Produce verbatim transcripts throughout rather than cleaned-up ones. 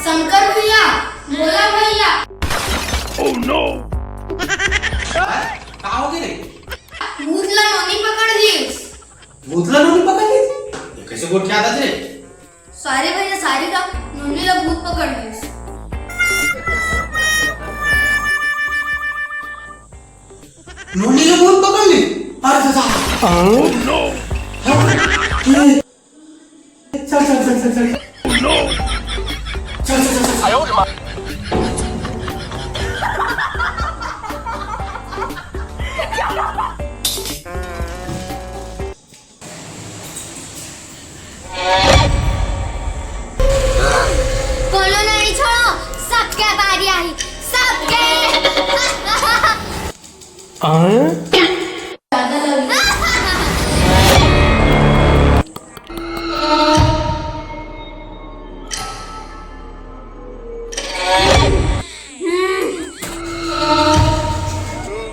शंकर भैया, भोला भैया। का होगे रे? भूत ला नोनी पकड़ लिस। भूत ला नोनी पकड़ लिस? ये कैसे गोठ के आदत रे? सॉरी भैया, सॉरी गा, नोनी ला भूत पकड़ लिस। नोनी ला भूत पकड़ लिस? अरे दादा। Oh no। हाँ? ये चल, चल, चल, चल, चल। चल, चल, चल, चल। कोनो नहीं छोड़ो, सबके बारी आही, सबके।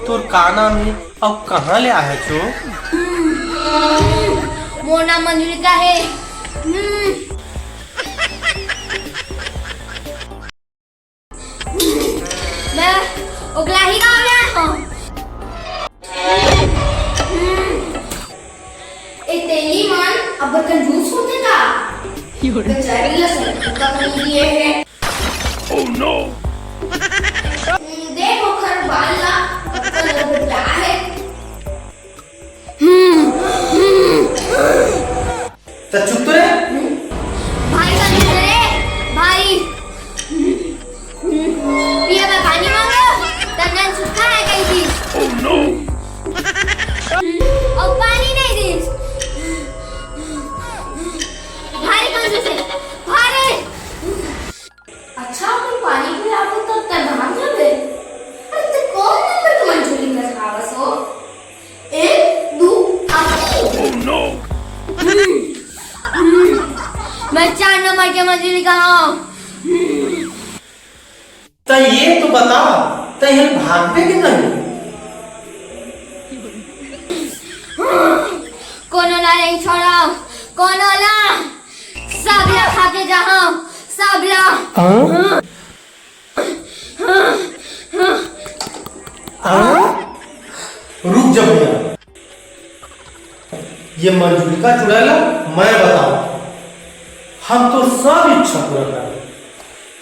तोर का नाम हे अउ कहाँ ले आए हस ओ? मोर नाम मंजुलिका हे। मैं ओकलाही गाँव ले आए हँव। ए तेली मन अब्बड़ कंजूस होथे का? बेचारी ला सर का कमी दिए हे। Oh no! देख ओखर बाल ला, ओकर लपेटा हे। त चुप तो रे। भाई का दूसरे, भाई। पिए बर पानी मांगे, त नल सूखा हे कहि दिस। Oh no! अउ पानी नहीं दिस। भारी कंजूस हे, भारी। अच्छा, अपन पानी पिलाबो त तैं भाग जाबे? अरे, तैं कौन नंबर के मंजूरी कर खावस हो? एक, दू, अउ तीन। Oh no! मैं चार नंबर के मंजूरी का हँव। त ये तो बता, तैं भागबे के नहीं? कोनो ला नहीं छोड़व, कोनो ला। सब ला खा के जाहूँ, सब ला। हाँ? हाँ? रुक जा भैया, ये मंजुलिका चुड़ैल ला मैं बतावत हँव, हम तोर सब इच्छा पूरा करबो।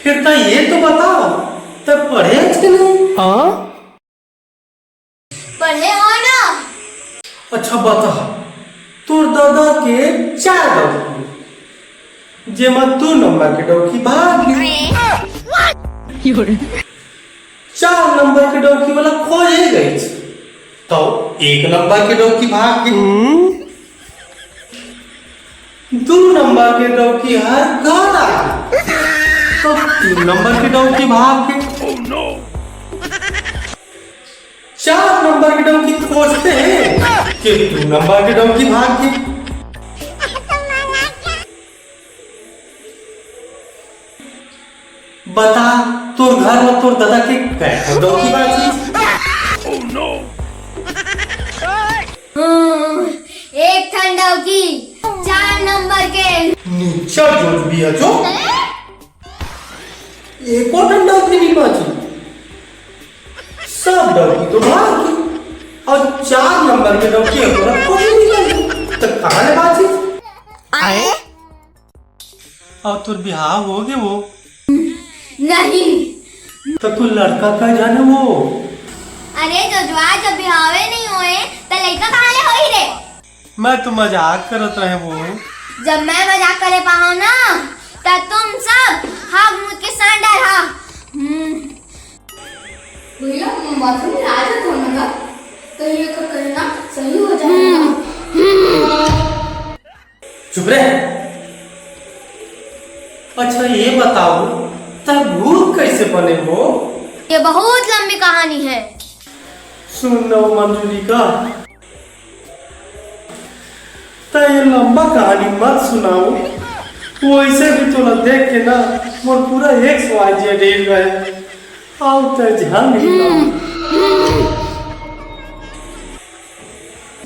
फिर तैं ये तो बता, तैं पढ़े हस कि नहीं? हाँ? पढ़े हँव ना। अच्छा बता, तोर ददा के चार डौकी, जेमा दू नंबर के डौकी भाग गे। चार नंबर के डौकी वाला खोजे गइस, त एक नंबर के डौकी भाग गे। दू नंबर के डौकी हर घर आ गे, त तीन नंबर के डौकी भाग गे। चार नंबर के डौकी खोजत हे कि दू नंबर के डौकी भाग गे। बता, तोर घर म तोर ददा के कै ठन डौकी बाँचिस? हम्म, एक ठन डौकी, चार नंबर के। निच्चट जोजबी हस ओ। एको ठन डौकी नइ बाँचिस। सब डौकी तो भाग गे, अउ चार नंबर के डौकी ह तोला खोजे नइ मिले, त कहाँ ले बाँचिस? अउ तोर बिहाव होगे ओ? नहीं। त तोर लड़का कै झन हे ओ? अरे जोजवा, जब बिहावे नइ होय, त लइका कहाँ ले होही रे? मैं तो मजाक करत रहेंव ओ। जब मैं मजाक करे पाहूँ ना, त तुम सब हाग मुत के सांडर हा। हम्म। भैया, मैं बाथरूम में आ जाता हूँ ना, तो ये का कहना सही हो जाएगा। चुप रे। अच्छा, ये बताओ, तैं भूत कैसे बने ओ? ये बहुत लंबी कहानी है। सुन ना मंजुलिका, तैं ये लंबा कहानी मत सुनाओ। वैसे भी तोला देख के ना मोर पूरा एक्स वाई जेड हिल गए। आओ तैं ध्यान नहीं लाओ।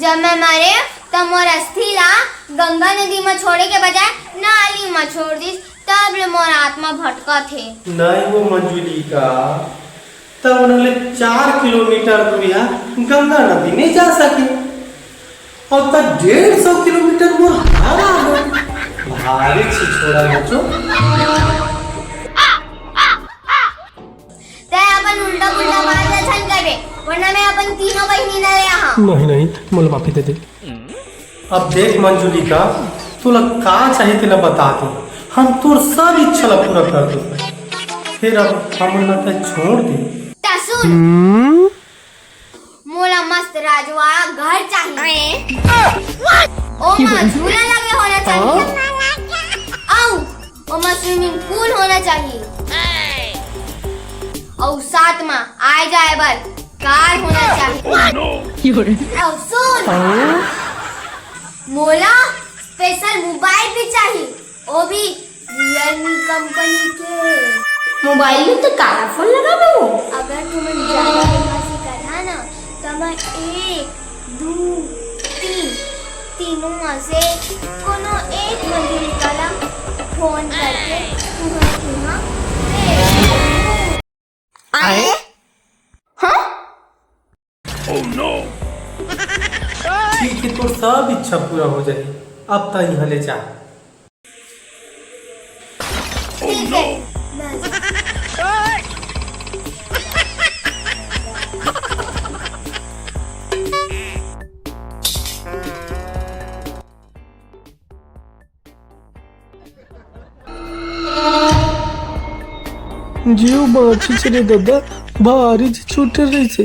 जब मैं मरे त मोर अस्थि ला गंगा नदी म छोड़े के बजाय नाली म छोड़ दिस। त अब ले मोर आत्मा भटकत हे। नहीं वो मंजुलिका, तब उन्हें ले चार किलोमीटर दूरिया गंगा नदी नहीं जा सके। और तब डेढ़ सौ किलोमीटर मोर घर आ गए। भारी छिछोड़ा बच्चों। तै अपन उल्टा पुल्टा बात ला झन करबे, वरना मैं अपन तीनों बहिनी ला ले आहा। नहीं, नहीं, मोला माफी दे दे। अब देख मंजुलिका, तोला का चाही तेला बता दे, हम तोर सब इच्छा ला पूरा कर दे। फिर अब हमन ला तै छोड़ दे। त सुन, हम्म? मोला मस्त राजवाड़ा घर चाही। ओमा झूला लगे होना चाही। अउ ओमा swimming pool होना चाही। अउ साथ मा आए जाए बर कार होना चाही। अउ सुन, मोला special mobile भी चाही, वो भी Realme company के। मोबाइल में तो काला फोन लगा बाबू। अगर तुमन ज्यादा बदमाशी करहा ना, तो मैं एक, दू, तीन, तीनों में से कोनो एक मंजुलिका ला फोन करके तुहर तुहा भेज दूँ। आए? हाँ? ठीक है, तोर सब इच्छा पूरा हो जाए। अब तै यहाँ ले जा। ठीक है, मैं जीव बाँचिस रे ददा, भारी जी छूटे रहिसे।